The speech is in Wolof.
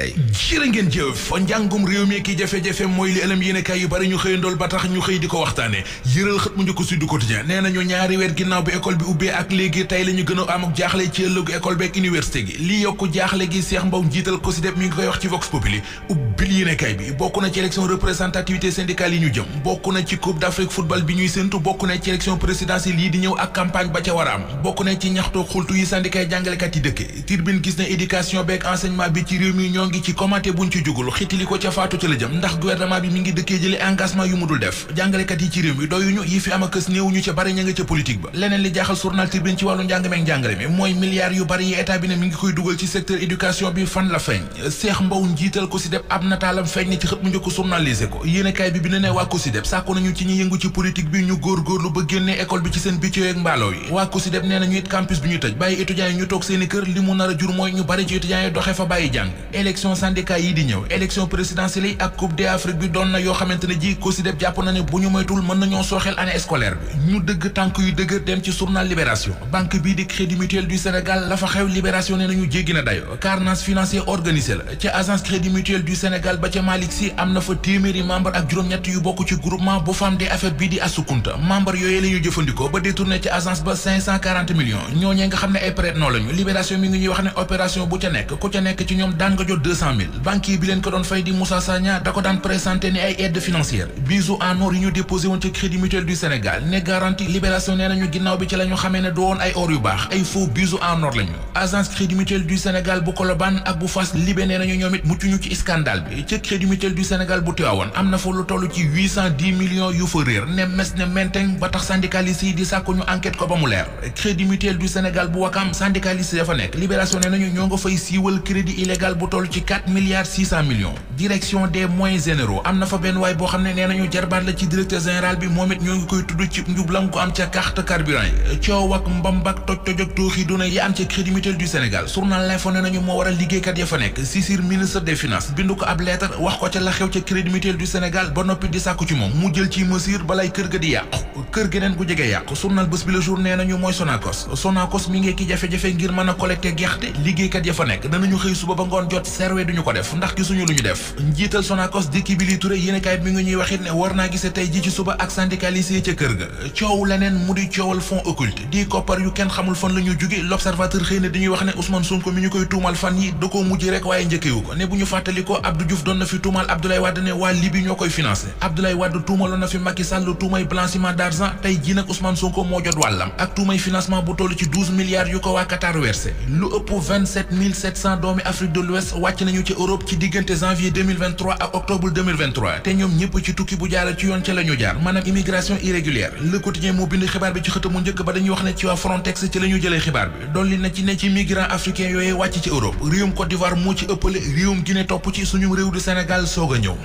jërë ngeen jëf njàngum réew mi ki jafe-jafe mooy li ëlëm yéenekaay yu bari ñu xëyandool ba tax ñu xëy di ko waxtaane yëral xët mu njëkk Sud Quotidien nee nañu ñaari weer ginnaaw bi école bi ubbee ak léegi tey la ñu gën a am ak jaaxle ci ëllëgu école bi ak université gi li yokk jaaxle gi Cheikh Mbow njiital COSYDEP mi ngi koy wax ci Vox Populi ubbil yéenekaay bi bokk na ci élection représentativité syndicale yi ñu jëm bokk na ci Coupe d'Afrique football bi ñuy séntu bokk na ci élection présidentielle yi di ñëw ak campagne ba ca war a am bokk na ci ñaxtoo xultu yi syndicat yi jàngalekat yi dëkke Tribune gis na éducation beeg enseignement bi ci réew mi ñoo ngi ci commenté buñ ci jugul xitili ko ca faatu ca la jëm ndax gouvernement bi mi ngi dëkkee jële engagement yu mu dul def jàngalekat yi ci réew mi doyuñu yi fi am a kës néew ñu ca bari ña nga ca politique ba leneen li jaaxal journal Tribune ci wàllu njàng meeg njàngale mi mooy milliards yu bari yi état bi ne mi ngi koy dugal ci secteur éducation bi fan la feeñ Cheikh Mbow njiital COSYDEP ab nataalam feeñ ni ci xët mu njëkk journalisé ko yéenekaay bi ne waa COSYDEP sàkku nañu ci ñi yëngu ci politique bi ñu góorgóorlu ba génnee école bi ci seen bitio ak mbaaloo yi waa COSYDEP nee nañu it campus bi ñu tëj bàyyi étudiants yi ñu toog seeni kër li mu nar a jur mooy ñu bari ci étudiants yi doxee fa bàyyi jàng élection syndicat yi di ñëw élection présidentielle yi ak coupe d'Afrique bi doon na yoo xamante ne ji COSYDEP jàpp na ne bu ñu moytul mën nañoo sooxeel année scolaire bi ñu dëgg tànk yu dëgër dem ci journal Libération banque bii di Crédit Mutuel du Sénégal la fa xew Libération ne nañu jéggi na dayo carnage financier organisé la ca agence Crédit Mutuel du Sénégal ba ca Malick Sy am na fa téeméeri membre ak juróom-ñett yu bokk ci groupement bu femme des affaires bii di Asukunta membre yooyu la ñu jëfandikoo ba détourné ci agence ba 540 millions ñooñee nga xam ne ay prête non lañu Libération mi ngi ñuy wax ne opération bu ca nekk ku ca nekk ci ñoom daan nga jot 200 000 banquier bi leen ko doon fay di Moussa Sagna da ko daan présenté ni ay aide financière bisu en or yi ñu déposé woon ci Crédit Mutuel du Sénégal ne garantie Libération nee nañu ginnaaw bi ci la ñu xamee ne du woon ay or yu baax ay faux bisu en or lañu agence Crédit Mutuel du Sénégal bu Colobane ak bu Fass Libé nee nañu ñoom it muccuñu ci scandale bi ci Crédit Mutuel du Sénégal bu Tivaouane am na fa lu toll ci 810 millions yu fa réer ne mes ne menteng ba tax syndicaliste yi di sàkku ñu enquête ko ba mu leer Crédit Mutuel du Sénégal bu Wakam syndicaliste ya fa nekk Libération nee nañu ñoo nga fay siiwal crédit illégal bu toll ci 4 milliards 600 millions direction des moyens généraux am na fa benn waay boo xam ne nee nañu jarbaat la ci directeur général bi moom it ñoo ngi koy tudd ci njublam ko am ca carte carburant yi coow ak mbambak toj ak tooxi duna yi am ca Crédit Mutuel du Sénégal journal L'Info ne nañu moo waral liggéeykat ya fa nekk Cissir ministre des finances bindu ko ab lettre wax ko ca la xew ca Crédit Mutuel du Sénégal ba noppi di sàkku ci moom mu jël ci mesure balay kër ga di yàqu kër geneen gu jege yàqu journal Bës Bi Le Jour nee nañu mooy Sonacos mi ngi ki jafe-jafe ngir mën a collecté gerte liggéeykat ya fa nekk danañu xëy suba ba ngoon jot serwe duñu ko def ndax gisuñu lu ñu def njiital Sonacos di Kibili Touré yéenekaay bi mi ngi ñuy waxit ne war naa gise tey ji ci suba ak syndicaliste yi ca kër ga coow leneen mu di coowal fonds occulte di koppar yu kenn xamul fan la ñu jóge L'Observateur xëy na dañuy wax ne Ousmane Sonko mi ñu koy tuumal fan yi da koo mujj rek waaye njëkkewu ko ne bu ñu fàttali ko Abdou Diouf doon na fi tuumal Abdoulaye Wade ne waa Libye ñoo koy financé Abdoulaye Wade tuumaloon na fi Macky Sall tuumay blanchiment d'argent tey ji nag Ousmane Sonko moo jot wàllam ak tuumay financement bu toll ci 12 milliards yu ko waa Qatar versé lu ëpp 27 700 doomi Afrique de l'Ouest wàcc nañu ci Europe ci diggante janvier 2023 ak octobre 2023 te ñoom ñëpp ci tukki bu jaaree ci yoon ca la ñu jaar maanaam immigration irrégulière Le Quotidien moo bind xibaar bi ci xëtamu njëkk ba dañuy wax ne ci waa Frontex ci la ñu jëlee xibaar bi dolli na ci ne ci migrants africains yooyu wàcc ci Europe réewum Côte d'Ivoire moo ci ëppale réewum Guinée topp ci suñu réew du Sénégal soog a ñëw